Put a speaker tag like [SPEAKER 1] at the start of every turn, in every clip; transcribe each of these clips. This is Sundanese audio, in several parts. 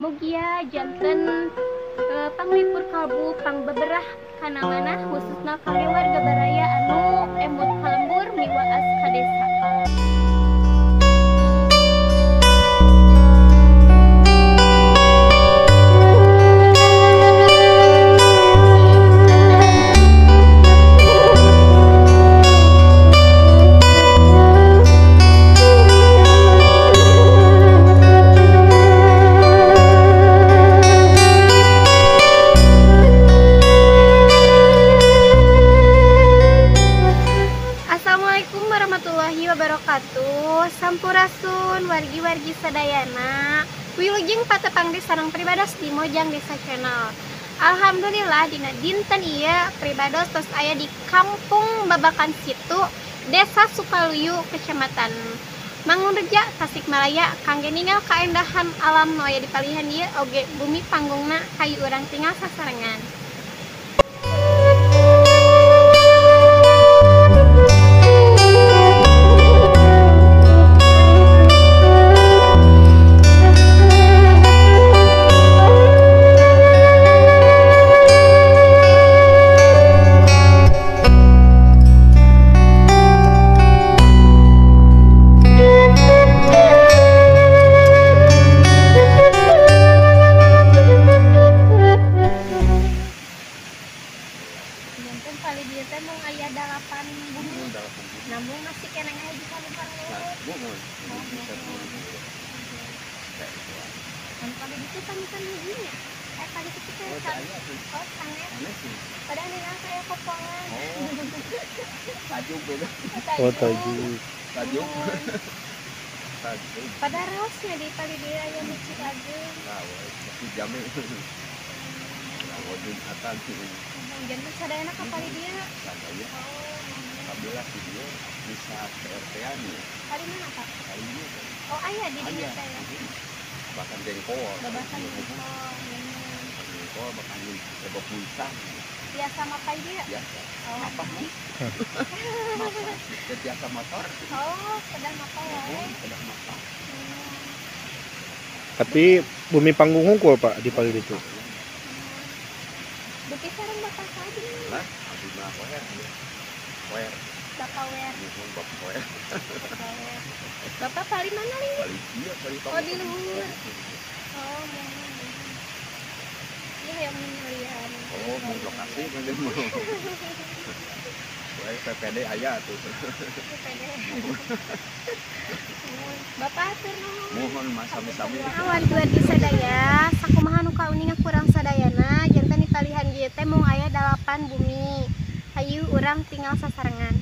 [SPEAKER 1] Mugia janten panglipur kalbu pangbeberah kana manah khususna kangge warga baraya anu emut ka lembur miwaas ka desa. Sampurasun wargi-wargi sadayana, wilujeng patepang di sareng pribados di Mojang Desa Channel. Alhamdulillah dina dinten ieu pribados tos aya di Kampung Babakan Situ, Desa Sukaluyu, Kecamatan Mangunreja, Tasikmalaya. Kangge ningal kaendahan alam nu aya di palihan ieu oge bumi panggungna hayu urang tinggal sasarengan. Namun masih kena ngaji sama parlor. Kali itu kan hijinya. Kali itu kan. Oh, sanes. Padahal ningal saya kopongan.
[SPEAKER 2] Tajuk beda.
[SPEAKER 3] Oh, tajuk.
[SPEAKER 2] Tajuk. Tajuk.
[SPEAKER 1] Padahal raosnya di pali dia aya masjid ageung.
[SPEAKER 2] Nah, masjid jame. Jumatan.
[SPEAKER 1] Janten sadayana ka pali dia.
[SPEAKER 2] Sadaya. Alhamdulillah di dia bisa PRT-an ya.
[SPEAKER 1] Kali mana Pak?
[SPEAKER 2] Kali ini.
[SPEAKER 1] Oh ayah di dinya teh.
[SPEAKER 2] Bahkan jengkol.
[SPEAKER 1] Babakan jengkol.
[SPEAKER 2] Jengkol bahkan lebok buntang.
[SPEAKER 1] Biasa mapai dia?
[SPEAKER 2] Biasa.
[SPEAKER 1] Oh.
[SPEAKER 2] Apa nih? Biasa motor.
[SPEAKER 1] Oh, sedang mapai ya.
[SPEAKER 2] Sedang mapai.
[SPEAKER 3] Tapi bumi panggung hungkul Pak di pali itu.
[SPEAKER 1] Bukti sareng bapak saja.
[SPEAKER 2] Lah, abdi mah poer. Poer.
[SPEAKER 1] Bapak wer.
[SPEAKER 2] Bapak poer.
[SPEAKER 1] Bapak wer. Bapak pali mana nih?
[SPEAKER 2] Pali iya, pali.
[SPEAKER 1] Oh, di luhur. Oh, mohon. Iya, yang menyelian.
[SPEAKER 2] Oh, mau lokasi kan dia mau. Poer PPD aya tuh.
[SPEAKER 1] PPD. Bapak atur nuhun.
[SPEAKER 2] Mohon Mas sami-sami.
[SPEAKER 1] Wargi-wargi sadaya, sakumaha nu kauninga kurang sadayana, janten di palihan ieu teh mung aya 8 bumi. Hayu urang tinggal sasarengan.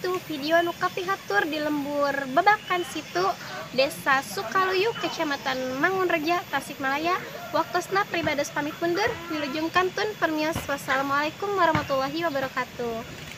[SPEAKER 1] Sakitu video nu kapihatur di lembur Babakan Situ, Desa Sukaluyu, Kecamatan Mangunreja, Tasikmalaya. Waktosna pribados pamit mundur, wilujeng kantun permios. Wassalamualaikum warahmatullahi wabarakatuh.